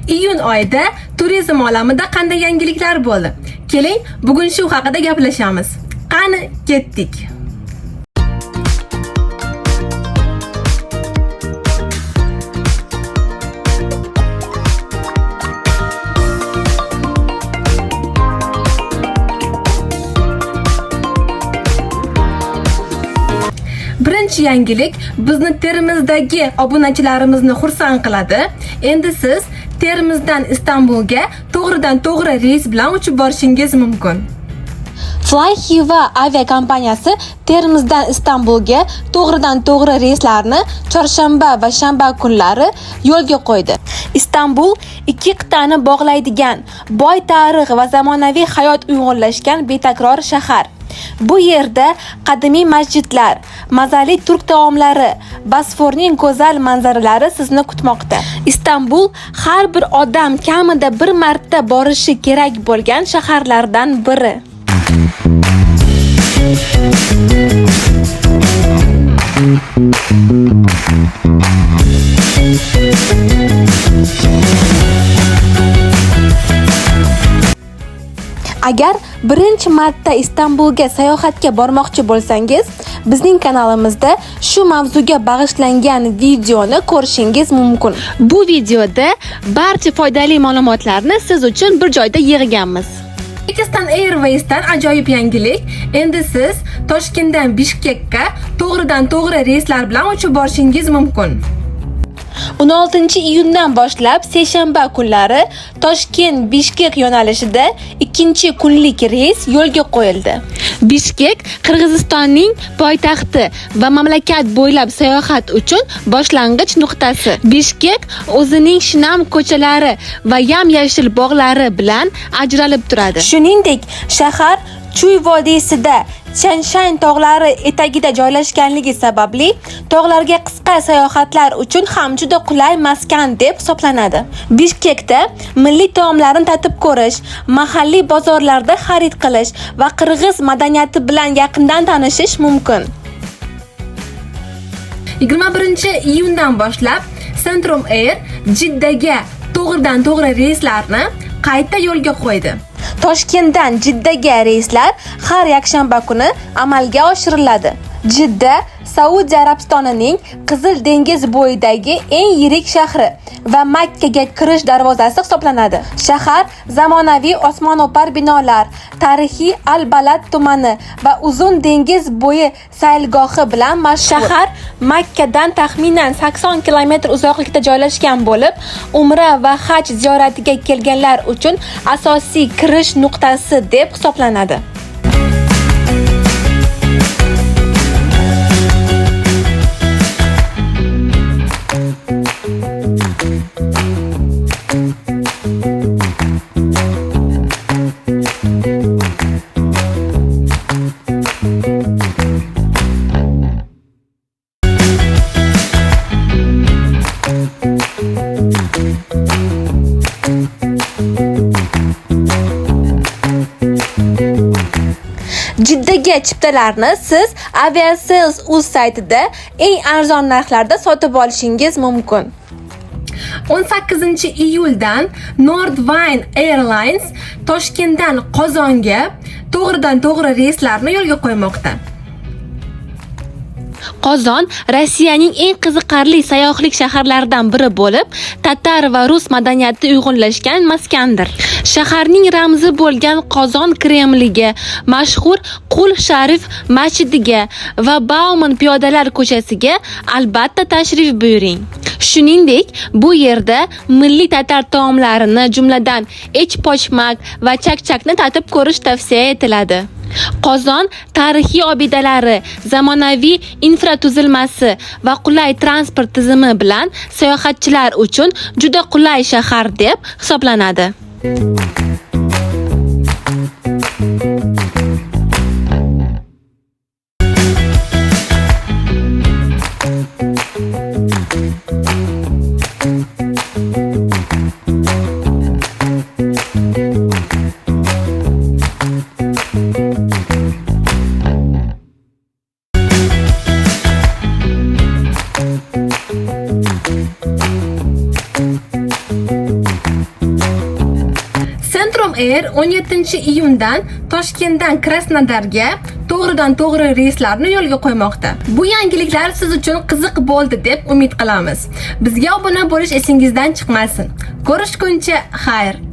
Iyun oyida turizm olamida qanday yangiliklar bo'ldi? Keling, bugun shu haqida gaplashamiz. Qani, ketdik. Birinchi yangilik bizni Termizdagi obunachilarimizni xursand qiladi. Endi siz Termizdan Istanbulga to'g'ridan to'g'ri reys bilan uchib borishingiz mumkin. Fly Hiva aviakompaniyasi Termizdan Istanbulga to'g'ridan-to'g'ri reyslarni chorshanba va shanba kunlari yo'lga qo'ydi. Istanbul ikki qit'ani bog'laydigan, boy tarix va zamonaviy hayot uyg'unlashgan betakror shahar. Bu yerda qadimiy masjidlar, mazali turk taomlari, Bosforning go'zal manzaralari sizni kutmoqda. Istanbul har bir odam kamida bir marta borishi kerak bo'lgan shaharlardan biri. Agar birinchi marta Istanbulga sayohatga bormoqchi bo'lsangiz, bizning kanalimizda shu mavzuga bag'ishlangan videoni ko'rishingiz mumkin. Bu videoda barcha foydali ma'lumotlarni siz uchun bir joyda yig'ganmiz. Uzbekistan Airways'dan ajoyib yangilik. Endi siz Toshkentdan Bishkekka to'g'ridan to'g'ri reyslar bilan uchib borishingiz mumkin. 16-iyundan boshlab seshanba kunlari Toshkent-Bishkek yo'nalishida ikkinchi kunlik reys yo'lga qo'yildi. Bishkek Qirg'izistonning poytaxti va mamlakat bo'ylab sayohat uchun boshlang'ich nuqtasi. Bishkek o'zining shinam ko'chalari va yam-yashil bog'lari bilan ajralib turadi. Shuningdek, shahar Chuy vodiysida Chanshan tog'lari etagida joylashganligi sababli tog'larga qisqa sayohatlar uchun ham juda qulay maskan deb hisoblanadi. Bishkekda milliy taomlarni tatib ko'rish, mahalliy bozorlarda xarid qilish va qirg'iz madaniyati bilan yaqindan tanishish mumkin. 21-iyundan boshlab Centrum Air Jiddaga to'g'ridan to'g'ri reyslarni qayta yo'lga qo'ydi. Toshkentdan Jiddaga reyslar har yakshanba kuni amalga oshiriladi. Jidda Saudiya Arabistonining Qizil dengiz bo'yidagi eng yirik shahri va Makkaga kirish darvozasi hisoblanadi. Shahar zamonaviy osmono'par binolar, tarixiy Al-Balad tumani va uzun dengiz bo'yi saylgohi bilan mashhur. Shahar Makkadan taxminan 80 kilometr uzoqlikda joylashgan bo'lib, Umra va Haj ziyoratiga kelganlar uchun asosiy kirish nuqtasi deb hisoblanadi. Jiddaga chiptalarni siz Aviasales.uz saytida eng arzon narxlarda sotib olishingiz mumkin. 18-iyuldan Nordwine Airlines Toshkentdan Qozonga to'g'ridan to'g'ri reyslarni yo'lga qo'ymoqda. Qozon Rossiyaning eng qiziqarli sayyohlik shaharlaridan biri bo'lib, tatar va rus madaniyati uyg'unlashgan maskandir. Shaharning ramzi bo'lgan Qozon Kremliga, mashhur Qul Sharif masjidiga va Bauman piyodalar ko'chasiga albatta tashrif buyuring. Shuningdek, bu yerda milliy tatar taomlarini, jumladan echpochmak va chakchakni tatib ko'rish tavsiya etiladi. Qozon tarixiy obidalari, zamonaviy infratuzilmasi va qulay transport tizimi bilan sayohatchilar uchun juda qulay shahar deb hisoblanadi. Air 17 iyundan Toshkentdan Krasnodarga to'g'ridan to'g'ri reyslarni yo'lga qo'ymoqda. Bu yangiliklar siz uchun qiziq bo'ldi deb umid qilamiz. Bizga obuna bo'lish esingizdan chiqmasin. Ko'rishguncha xayr.